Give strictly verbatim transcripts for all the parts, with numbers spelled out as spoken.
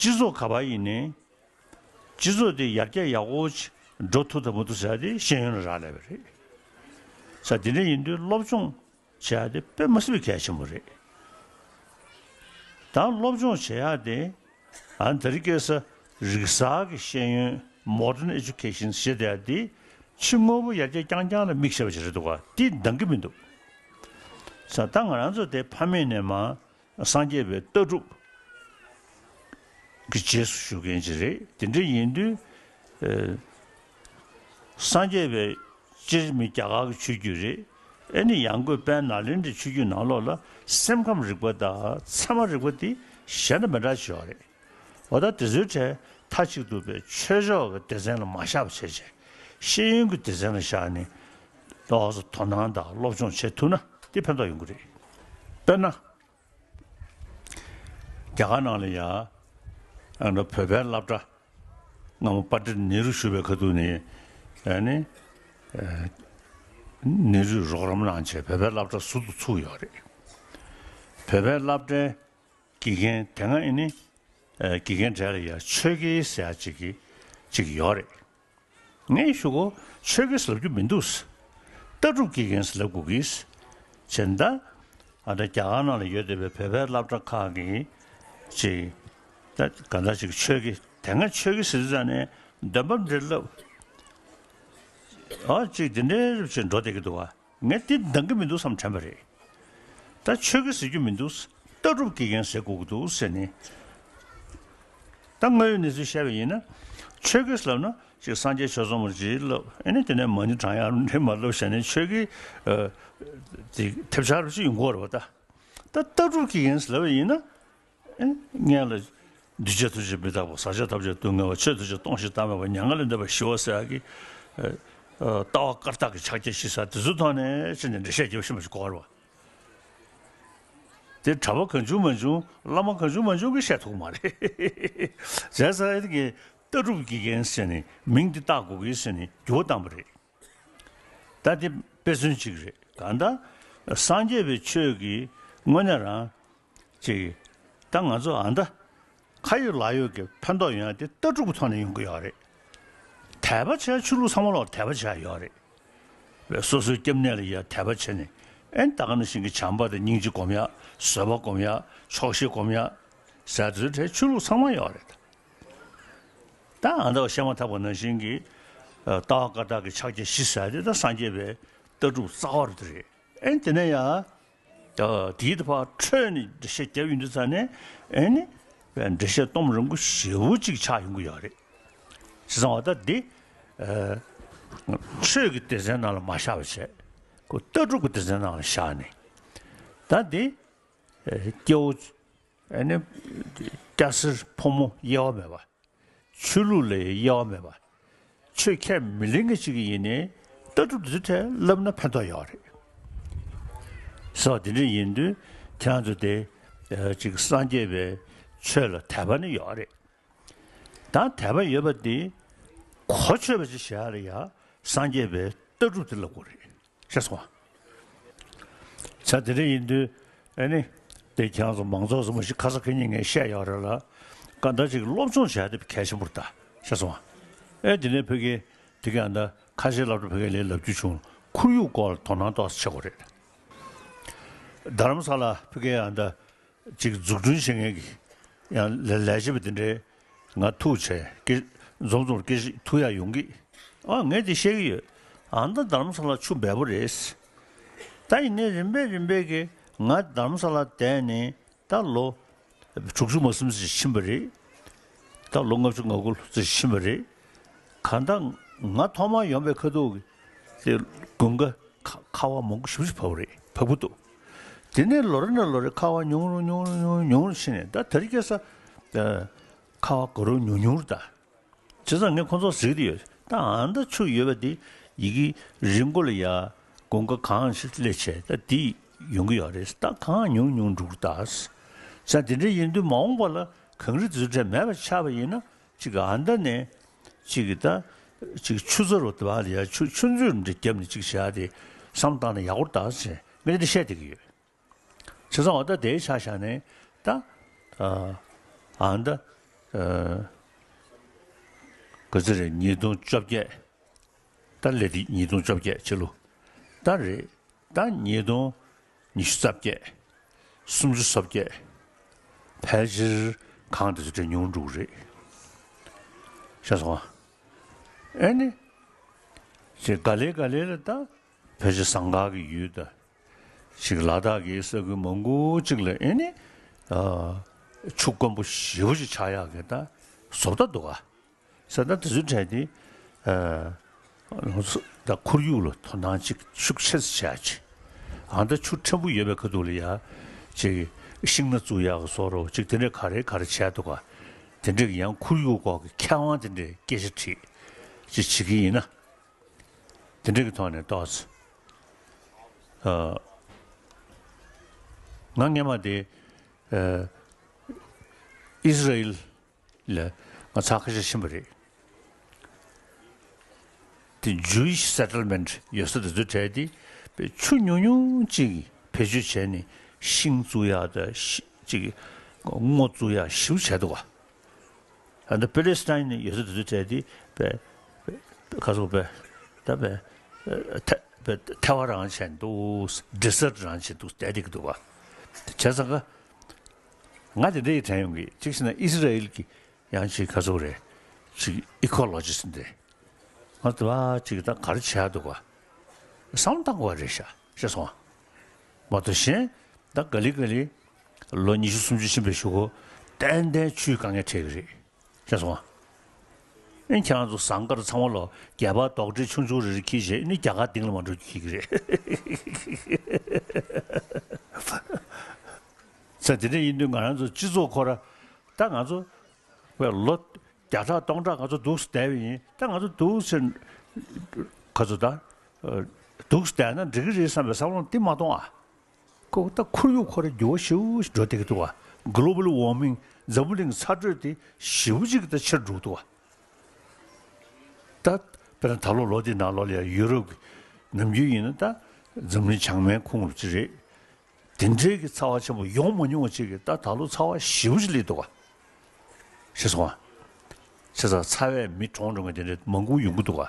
སྤྱི་ཚོགས་ག་པར་ཡིན་ནའི་སྤྱི་ཚོགས་དེ་ཡར་རྒྱས་ཡག་པོ་ཅིག་འགྲོ་ཐུབ་དང་མ་ཐུབ་ཟེར་ཡ་དེ་ཤེས་ཡོན་ལ་རག་ལས་པ་རེད། ས་དེ་འདྲ་ཡིན་དུས་སློབ་སྦྱོང་བྱེད་ཡ་དེ་དཔེ་མ་སྲིད་པའི་གལ་ཆེན་པོ་རེད། ད་སློབ་སྦྱོང་བྱེད་ཡ་དེ་ཨ་ནི་དེ་རིང་ཁ་སང་རིག་གསར་གྱི་ཤེས་ཡོན་Modern Education ཞེས་བྱ་དེ་ཕྱི་དངོས་པོ་ཡར་རྒྱས་རྐྱང་རྐྱང་ལ་དམིགས་བྱས་པ་ཞིག་རེད་འདུག་ག་དེ་འདང་གི་མི་འདུག་ས་ད་ང་རང་ཚོ་དེ་ཕ་མེས་ནས་མར་སངས་རྒྱས་པའི་ལྟ་གྲུབ་ཀྱི་རྗེས་སུ་ཞུགས་མཁན་ཅིག་རེད། དེ་འདྲ་ཡིན་དུས། ཨེ། སངས་རྒྱས་པའི་སྤྱིར་མི་རྒྱ་གར་གྱི་ཆོས་བརྒྱུད་རེད། ཨེ་ནི་ཡང་སྒོས་དཔལ་ནཱ་ལེནྡྲའི་ཆོས་བརྒྱུད་ནང་ལོགས་ལ་སེམས་ཁམས་རིག་པ་དང་ཚད་མ་རིག་པ་དེ་གཞན་དང་མི་འདྲ་ཅིག་ཡོད་རེད། འོ་ད་དེ་ཚོའི་གྲས་མཐའ་གཅིག་ཏུ་པའི་ཆོས་ཕྱོགས་ཀྱི་སྡེ་ཚན་ལ་མ་བཞག་པ་བྱས་བྱས་ཤེས་ཡོན་གྱི་སྡེ་ཚན་ལ་བཞག་ནས་ཏོག་ཙམ་དོ་སྣང་དང་སློབ་སྦྱོང་བྱེད་ཐུབ་ན་དེ་ཕན་ཐོགས་ཡོང་གི་རེད། དཔེར་ན། རྒྱ་གར་ནང་ལ་ཡ། ཨ་ནི་བོད་པའི་སློབ་གྲྭ། སྔ་མོ་པཎྜི་ཏ་ནེ་རུ་བཞུགས་པའི་ཁ་ཐུག་ནས། ཨ་ནི། ཨ། ནེ་རུས་རོགས་རམ་གནང་བྱས་བོད་པའི་སློབ་གྲྭ་ཟུར་དུ་ཚུགས་ཡོད་རེད། བོད་པའི་སློབ་གྲྭའི་དགེ་རྒན་དེ་སྔ་ཨ་ནི། ཨ། དགེ་རྒན་གྲས་ལ་ཡ་ཆོས་དགེ་ཟེར་ཡ་གཅིག་གི་གཅིག་ཡོད་རེད། ངས་ཞུ་གོ། ཆོས་དགེ་ཟེར་ལབ་རྒྱུ་མི་འདུག་ལྟ་གྲུབ་དགེ་རྒན་ཟེར་ལབ་དགོས་ཀྱི། བྱས་ན་ད། ཨ་ད་རྒྱ་གར་ནང་ལ་ཡོད་བསྡད་པའི་བོད་པའི་སློབ་གྲྭ་ཁག་གི་ཅིག་ད་ག་འདྲ་ཅིག་ཆོས་དགེ་དེ་སྔ་ཆོས་དགེ་ཟེར་དུས་ཙང་ནས་འདོན་པ་འདི་ལབ། ཨ་ཅིག་འདི་འདྲའི་རུབ་ཅིག་འགྲོ་བསྡད་ཀྱི་འདུག་བ། ངས་འདི་འདང་གི་མི་འདུག་བསམ་དྲན་པ་རེད། ད་ཆོས་དགེ་ཟེར་རྒྱུ་མི་འདུག་ལྟ་གྲུབ་དགེ་རྒན་ཟེར་དགོས་ཀྱི་འདུག་ཟེར་ནས། ད་དངོས་ཡོད་གནས་ཚུལ་བཤད་པ་ཡིན་ན། ཆོས་དགེ་ཟེར་ལབ་ན་ཅིག་སངས་རྒྱས་ཆོས་ཚོགས་མ་ཅིག་ལབ་ཨེ་ནས་དེ་ནས་མ་ཎི་བགྲང་ཡག་འདྲེ་མ་ལབ་བྱས་ནས་ཆོས་དགེ་ཨ་དེ་ཐེབས་ཆག་རུ་ཅིག་ཡོང་གི་ཡོད་རེད་བ་ད། ད་ལྟ་གྲུབ་དགེ་རྒན་ཟེར་ལབ་པ་ཡིན་ན། ཨེ་སྔོན་ལ་འདུས་བྱས་ཐམས་ཅད་མི་རྟག་པ། ཟག་བཅས་ཐམས་ཅད་སྡུག་བསྔལ་བ། ཆོས་ཐམས་ཅད་སྟོང་ཞིང་བདག་མེད་པ། མྱ་ངན་ལས་འདས་པ་ཞི་བ་ཟེར་ཡག་གི་ཨ་ལྟ་བ་བཀའ་རྟགས་ཀྱི་ཕྱག་རྒྱ་བཞི་ཟེར་དེ་ཚོའི་ཐོག་ནས་ཕྱིན་ནས་འགྲེལ་བཤད་རྒྱབ་ཤེས་མ་ཞིག་གོ་བ་རེད་བ། དེ་གྲྭ་པ་གང་བྱུང་མང་བྱུང་བླ་མ་གང་བྱུང་མང་བྱུང་གིས་བཤད་ཐུབ་ཀྱི་མ་རེད། བྱས་ཙང་ཨེ་ནི་ལྟ་གྲུབ་དགེ་རྒན་ཟེར་ནས་མིང་འདི་བཏགས་དགོས་ཀྱི་ཟེར་ནས་འགྱུར་བ་བཏང་པ་རེད། ད་དེ་དཔེ་མཚོན་གཅིག་རེད། གང་ལྟར་སངས་རྒྱས་པའི་ཆོས་ཀྱི་དངོས་གནས་རང་ཅིག་ད་ང་ཚོ་ཨ་མདའ་ཁ་ཡོད་ལག་ཡོད་ཀྱི་ཕན་ཐོགས་ཡོང་ཡ་དེ་ལྟ་གྲུབ་ཀྱི་ཐོག་ནས་ཡོང་གི་ཡོད་རེད། དད་པ་བྱས་ཆོས་ལུགས་ཚང་མ་ལོག་དད་པ་བྱས་ཡོད་རེད། བས་སོ་སོའི་སྐྱབས་གནས་ལ་ཡ་དད་པ་བྱས་ནས་ཨེ་ད་ག་ནང་བཞིན་གྱི་བྱམས་པ་དང་སྙིང་རྗེ་སྒོམ་ཡ། བཟོད་པ་སྒོམ་ཡ། ཆོག་ཤེས་སྒོམ་ཡ། ཟེར་དུས་དེ་ཆོས་ལུགས་ཚང་མ་ཡོད་རེད། ད་ཨ་མདའ་བཤད་མ་ཐག་པ་ནང་བཞིན་གྱི་ཨ་ལྟ་བ་བཀའ་རྟགས་ཀྱི་ཕྱག་རྒྱ་བཞི་ཟེར་དེ་ད་སངས་རྒྱས་པའི་ལྟ་གྲུབ་རྩ་བ་རེད་དེ་རེད། ཨེ་དེ་ནས་ཡང་ཨ་དེའི་ཐོག་འཕྲོས་ནས་འགྲེལ་བཤད་རྒྱབ་ཡོང་དུས་ཙང་ནས་ཨེ་ནི་འགྲེལ་བཤད་གཏོང་རིང་པོ་ཞེ་པོ་ཅིག་ཆགས་ཡོང་གི་ཡོད་རེད། བྱས་ཙང་བ་ད་འདི་ཨ་ཆོས་ཀྱི་སྡེ་ཚན་ནང་ལ་མ་བཞག་པ་བྱས་ཁོ་ལྟ་གྲུབ་ཀྱི་སྡེ་ཚན་ནང་ལ་བཞག་ནས་ད་འདི་ཨ་སྐྱེ་བོ་ཨེ་ནི་སྐྱ་སེར་ཕོ་མོ་དབྱེ་བ་མེད་པ། ཆོས་ལུགས་ལ་དབྱེ་བ་མེད་པ། ཆོས་ཁས་མི་ལེན་མཁན་ཅིག་ཡིན་ནའི་ལྟ་གྲུབ་འདི་ཚོ་ཐད་བསླབ་ན་ཕན་ཐོགས་ཡོད་རེད། སོ་དེ་འདྲ་ཡིན་དུས་ཁྱེད་རང་ཚོ་དེ་ཅིག་སངས་རྒྱས་པའི་ཆོས་ལ་དད་པ་ནི་ཡོད་རེད། ད་དད་པ་ཡོད་པ་འདི་གོ་ཆོད་པ་ཅིག་བྱེད་ཡ་ལ་ཡ་སངས་རྒྱས་པའི་ལྟ་གྲུབ་དེ་བསླབ་དགོས་རེད། ཤེས་སོང་ང་། ས་དེ་འདྲ་ཡིན་དུས་ཨེ་ནི་དེ་ཁྱེད་རང་ཚོ་མང་ཚོགས་སུ་མ་ཤི་ཁ་ས་ཁ་ཉིན་ངས་བཤད་ཡོད་རེད་ལ། ག་འདྲ་ཅིག་སློབ་སྦྱོང་བྱས་ཏེ་གལ་ཆེན་པོ་རེད་ད། ཤེས་སོང་ང་། ཨེ་དེ་ནས་ཕ་གི་དེ་ག་ཨ་མདའ་ཁ་ཤས་སློབ་གྲྭ་ཕ་གི་ལས་ལབ་རྒྱུ་བྱུང་། ཁོར་ཡུག་སྐོར་ལ་དོ་སྣང་ཏོག་ཙམ་བྱེད་དགོས་རེད། རྡ་རམ་ས་ལ་ཕ་གི་ཨ་མདའ་ཅིག་འཛུགས་སྐྲུན་བྱེད་མཁན་གྱི་ཡང་ལས་ལས་བྱེད་པ་དེ་འདྲའི་ང་ཐུག་བྱས་ཀྱི་འཛོམས་འཛོམས་ཀྱི་ཐུག་ཡ་ཡོང་གི། ཨ་ངས་དེ་བཤད་ཀྱི་ཡོད། ཨ་མདའ་རྡ་རམ་ས་ལ་ཆུ་འབེལ་པོ་རེད། ད་ཡིན་ནའི་རིམ་པས་རིམ་པས་ཀྱི་ང་རྡ་རམ་ས་ལ་བསྡད་ནས་ད་ལོ་དྲུག་ཅུ་མ་ཟིན་ཙམ་ཕྱིན་པ་རེད། ད་ལོ་ལྔ་བཅུ་ང་དགུ་ཙམ་ཕྱིན་པ་རེད། གང་ལྟར་ང་ཐོག་མར་ཡོང་པའི་ཁ་ཐུག་གི་དེ་དགུན་ཁ་ཁ་ཁ་བ་མང་པོ་ཞེ་པོ་ཅིག་བབས་རེད། བབས་ཀྱི་འདུག་དེ་ནས་ལོ་རེ་ནས་ལོ་རེ་ཁ་བ་ཉུང་རུ་ཉུང་རུ་ཉུང་རུ་ཉུང་རུ་ཕྱིན་ནས་ད་དེ་རིང་ཁ་སང་ཁ་བ་ག་རུ་ཉུང་ཉུང་རུ་ད། བྱས་ཙང་ངས་ཁོང་ཚོར་ཟེར་གྱི་ཡོད། ད་ཨ་མདའ་ཆུ་ཡོད་པ་དེ་ཡི་གེ་རི་མགོ་ལ་ཡ་དགུན་ཁ་གང་ཞིག་སླེབས་བྱས་ད་དེ་ཡོང་གི་ཡོད་རེད། ད་གང་ཉུང་ཉུང་འགྲོ་གི་རེད་ད། བྱས་ཙང་དེ་འདྲ་ཡིན་དུས་མ་འོངས་པ་ལ་གངས་རི་དེ་ཚོ་འདྲ་མེད་པ་ཆགས་པ་ཡིན་ན་ཅིག་ཨ་མདའ་ནས་ཅིག་ད་ཅིག་ཆུ་རྩ་རུ་དེ་བ་ལ་ཡ་ཆུ་ཆུ་མཛོད་འདྲ་བརྒྱབ་ནས་ཅིག་བྱས་ཏེ་བསམ་བཏང་ན་ཡག་པོ་རེད་ད་ཟེར་ངས་དེ་འདྲ་བཤད་བསྡད་ཀྱི་ཡོད། བྱས་ཙང་འོ་ད་དེའི་ཆ་བཞག་ནས་ད་ཨ་ཨ་ད་ ཨ། ག་ཚོད་རེད། ཉིས་སྟོང་བཅོ་བརྒྱད། ད་སླེབས་དུས་ཉིས་སྟོང་བཅོ་བརྒྱད་ཕྱི་ལོ། ད་རེད། ད་ཉིས་སྟོང་ཉི་ཤུ་རྩ་བརྒྱད། སུམ་ཅུ་སོ་བརྒྱད། ཕལ་ཆེར་གང་དེ་ཚོ་དེ་ཉུང་འགྲོ་གི་རེད། ཤེས་སོང་ཨ། ཨེ་ནི། ཅེས་ག་ལེ་ག་ལེ་ལ་ད་ཕལ་ཆེར་ཟངས་དཀར་གྱི་ཡུལ་དང་། ཅིག་ལ་དྭགས་ཀྱི་ས་ཁུལ་མང་པོ་ཅིག་ལ་ཨེ་ནི། ཨ། ཆུ་དཀོན་པོ་ཞེ་པོ་ཅིག་ཆགས་ཡག་གི་ད་བཟོ་ལྟ་འདུག་ག་ས་ད་དེ་ཚོའི་གྲས་དེ། ཨ། ད་ཁོར་ཡུག་ལ་དོ་སྣང་ཅིག་ཤུགས་ཆེ་ཙམ་བྱས་ཅིག་ཨ། ད་ཆུ་ཕྲན་བུ་ཡོད་པའི་ཁ་ཐུག་ལ་ཡ། ཅིག་ཤིང་སྣ་བཙུགས་ཡག་གི་བཟོ་འདྲ་ཅིག་དེ་འདྲས་ག་རེ་ག་རེ་བྱས་འདུག་ག་དེ་འདྲས་ཀྱི་ཡང་ཁོར་ཡུག་སྐོར་གྱི་མཁས་དབང་དེ་འདྲས་སྐད་ཆ་དྲིས་ཅིག་བྱེད་ཀྱི་ཡིན་ན། དེ་འདྲ་གི་ཐོག་ནས་ཏོག་ཙམ། ཨ། ང་སྔན་མ་དེ། ཨ། ཨིས་ར་ཨེལ་ལ་ང་ཚར་ཁ་ཤས་ཕྱིན་པ་རེད། དེ་Jewish settlement ཡོད་ས་དེ་ཚོའི་གྲས་དེ་དཔེ་ཆུ་ཉུང་ཉུང་ཅིག་བེད་སྤྱོད་བྱས་ནས་ཤིང་བཙུགས་ཡག་དང་ཤི་ཅིག་སྔོ་བཙུགས་ཡག་ཞེ་པོ་བྱས་འདུག་ག་ད་ལྟ་པེ་ལེ་སི་ཐན་ནི་ཡོད་ས་དེ་ཚོའི་གྲས་དེ་དཔེ་དཔེ་ཁ་སོག་དཔེ་ད་དཔེ་ཐལ་དཔེ་ཐལ་བ་རང་བྱས་འདུག desert རང་བྱས་འདུག་བསྡད་བསྡད་ཀྱི་འདུག་ག་བྱས་ཙང་ཀ་ང་དེ་འདྲ་ཡི་དྲན་ཡོང་གི་གཅིག་བྱས་ན་ཨི་སི་ར་ཨེལ་གྱི་ཡང་ཅིག་ཁ་སོག་རེད། ཅིག་ecologists འདི་ང་དེ་བ་ཅིག་ད་ག་རེ་བྱས་འདུག་ག་བསམ་བློ་བཏང་དགོས་པ་རེད་ཤག་ཤེས་སོང་ང་། མ་གཏོགས་གཞན་ད་ག་ལེ་ག་ལེ་ལོ་ཉི་ཤུ་སུམ་ཅུ་ཕྱིན་པའི་གཞུག་གུ་ཏན་ཏན་ཆུའི་དཀའ་ངལ་འཕྲད་ཀྱི་རེད། ཤེས་སོང་ཨ། ཨེ་ཁྱེད་རང་ཚོ་ཟངས་དཀར་ཚང་མ་ལོ་རྒྱ་བལ་རྡོག་ཁྲེས་ཆུང་ཆུང་རེ་རེ་འཁྱེར་བྱས་ཨེ་ནི་རྒྱ་གར་སྟེང་ལ་མ་འགྲོ་རྒྱུ་འཁྱེར་གྱི་རེད། ས་དེ་འདྲ་ཡིན་དུས་ང་རང་ཚོ་སྤྱི་ཚོགས་ཁོ་ར་ད་ང་ཚོ་བས་ལོ་བརྒྱ་ཕྲག་སྟོང་ཕྲག་ང་ཚོ་འདུག་སེ་བསྡད་པ་ཡིན། ད་ང་ཚོ་འདུག་སེ་ཁ་ཚོ་ད་འདུག་སེ་བསྡད་ན་འགྲིག་གི་རེད་བསམ་པའི་བསམ་བློ་འདི་མ་གཏོང་ཨ། ཁོ་ད་ཁོར་ཡུག་ཁོ་ར་འགྱུར་བ་ཞེ་པོ་ཞིག་འགྲོ་བསྡད་ཀྱི་འདུག་ག Global warming འཛམ་བུ་གླིང་ཚ་དྲོད་དེ་ཞེ་པོ་ཅིག་ད་ཆེར་འགྲོ་གི་འདུག་ག་ད་དཔེར་ན་ད་ལོ་ལོ་འདི་ནང་ལོགས་ལ་ཡ་ཡུ་རོབ་ཀྱི་ནམ་རྒྱུན་ཡིན་ན་ད་འཛམ་གླིང་བྱང་མའི་ཁོངས་ལ་ཅིག་རེད། དེ་འདྲའི་གི་ཚ་བ་ཆེན་པོ་ཡོང་མ་མྱོང་བ་ཅིག་གི་ད་ད་ལོ་ཚ་བ་ཞེ་པོ་ཅིག་སླེབས་འདུག་ག་ཤེས་སོང་ཨ། བྱས་ཙང་ཚ་བས་མི་གྲོངས་འགྲོ་མཁན་དེ་འདྲ་མང་པོ་ཡོང་གི་འདུག་ག་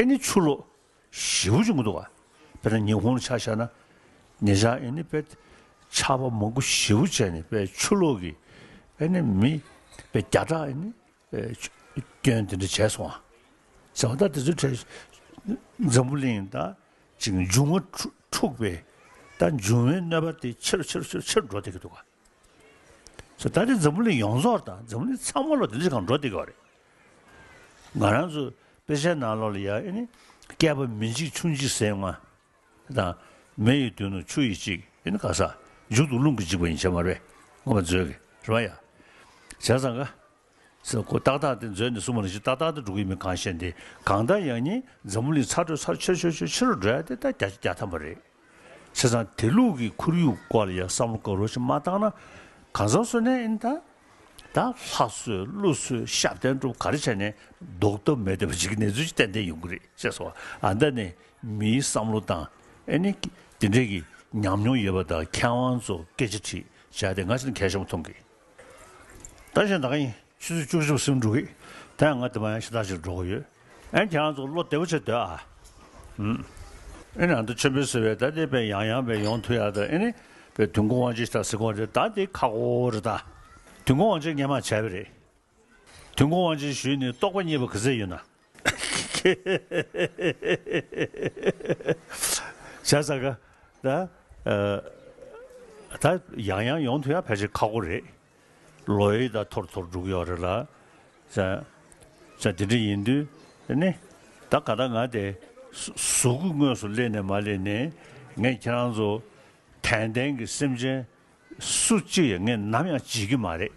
ཨེ་ནི་ཆུ་ལོག་ཞེ་པོ་ཅིག་འདུག་ག་དཔེར་ན་ཉི་ཧོང་ལ་ཆ་བཞག་ན། ཉེ་ཆར་ཨེ་ནི་དཔེ་ཆར་པ་མང་པོ་ཞེ་པོ་བྱས་ནས་དཔེ་ཆུ་ལོག་གི་ཨེ་ནི་མི་དཔེ་བརྒྱ་ཕྲག་ཨེ་ནི་དཔེ་སྐྱོན་དེ་འདྲ་བྱས་སོང་ཨ། བྱས་པ་ད་དེ་ཚོའི་གྲས་འཛམ་བུ་གླིང་ད་ཅིག་འབྱུང་བ་འཁྲུགས་པའི་ད་འབྱུང་བའི་གནོད་པ་དེ་ཆེར་ཆེར་ཆེར་ཆེར་འགྲོ་བསྡད་ཀྱི་འདུག་ག་ད་དེ་འཛམ་བུ་གླིང་ཡོངས་རྫོགས་དང་འཛམ་བུ་གླིང་ཚང་མ་ལོ་དེ་འདྲ་ཞིག་གང་འགྲོ་བསྡད་ཀྱི་རེད། ང་རང་ཚོ་དཔེ་ཆའི་ནང་ལོགས་ལ་ཡ་ཨེ་ནི་བསྐལ་པ་མི་འཇིག་ཆུ་འཇིག་ཟེར་ཡོང་ང་། དང་། མེ་ཡི་མདུན་དུ་ཆུ་ཡིས་འཇིག་ཨེ་ནི་ག་ས། མཇུག་ཏུ་རླུང་གིས་འཇིག་པ་ཡིན་ཆ་མ་རེད། ངོ་མ་མཛོད་ཀྱི་རེད་བ་ཡ། བྱས་ཙང་ཀ་ས་ཁོ་ཏག་ཏག་དེ་མཛོད་ནས་གསུངས་པ་ནང་བཞིན་ཏག་ཏག་དེ་འགྲོ་གི་མི་གང་ཤེས་ཏེ་གང་ལྟར་ཡང་ནི་འཛམ་བུ་གླིང་ཚ་དྲོད་ཚ་ཆེ་ཆེ་ཆེ་ཆེ་རུ་འགྲོ་ཡ་དེ་ད་བརྒྱ་ཆ་བརྒྱ་ཐམ་པ་རེད། བྱས་ཙང་དེ་ལུགས་ཀྱི་ཁོར་ཡུག་སྐོར་ལ་ཡ་བསམ་བློ་ག་རོ་ཞིག་མ་བཏང་ན་གང་ཟག་སུ་ནས་ཨེ་ནི་ད། ད་ལྷ་གསོད་ཀླུ་གསོད་ཤ་བརྟན་སྒྲུབ་ག་རེ་བྱས་ནས་ལྡོག་ཐབས་མེད་བསྡད་པ་ཅིག་གི་གནས་ཚུལ་ཅིག་ཏན་ཏན་ཡོང་གི་རེད་ཤེས་སོང་ཨ། ད་ནི་མིའི་བསམ་བློ་དང་ཨེ་ནི་དེ་འདྲས་ཀྱི་ཉམས་མྱོང་ཡོད་པ་དང་མཁས་དབང་ཚོ་སྐད་ཆ་དྲིས་བྱས་ཏེ་ང་ཞིག་ནི་གལ་ཆེན་པོ་མཐོང་གི། ད་གཞན་ད་ག་ཡིན། ཆུ་ཚོད་བཅུ་གཅིག་ཟིན་འགྲོ་གི། ད་ཡང་ང་དེ་མ་ཡང་ཤ་སྟག་ཅིག་འགྲོ་གི་ཡོད། ཨན་ཁྱེད་རང་ཚོ་བློ་བདེ་པོ་བྱས་སྡོད་ཨ། ཨུམ། ཨེ་ནི་ཨ་མདོ་ཆེན་པོའི་ཟེར་བའི་ད་དེ་དཔེ་ཡང་ཡང་དཔེ་ཡོང་ཐུབ་ཡག་ད་ཨེ་ནི་དཔེ་དུས་འཁོར་དབང་ཆེན་ད་ཟེར་གོ་རེད་ད་དེ་ཁག་པོ་རེད་ད། དུས་འཁོར་དབང་ཆེན་སྔན་མ་བྱས་པ་རེད། དུས་འཁོར་དབང་ཆེན་ཞུས་ནས་རྟོགས་པ་རྙེད་པ་ག་ཚད་ཡོད་ན། བྱས་ཙང་ཀ་ད། ཨ། ད་ཡང་ཡང་ཡོང་ཐུབ་ཡག་ཕལ་ཆེར་ཁག་པོ་རེད། ལོ་ཡི་ད་འཐོར་འཐོར་འགྲོ་གི་ཡོད་རེད་ལ། ཙང་། ཙང་དེ་འདྲ་ཡིན་དུས་ནི། ད་ག་ད་ང་དེ་གཟུགས་སྐུ་དངོས་སུ་སླེབས་ནས་མ་སླེབས་ནས་ངས་ཁྱེད་རང་ཚོ་དད་ལྡན་གྱི་སེམས་ཅན་སུ་གཅིག་ཡང་ངས་ནམ་ཡང་བརྗེད་ཀྱི་མ་རེད།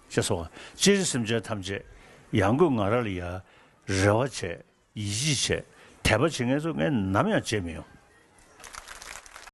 ཤེས་སོང་། སྤྱིར་སེམས་ཅན་ཐམས་ཅད་ཡང་སྒོས་ང་རང་ལ་ཡ་རེ་བ་བྱས། ཡིད་ཆེས་བྱས། དད་པ་བྱེད་མཁན་ཚོ་ངས་ནམ་ཡང་བརྗེད་མི་ཡོང་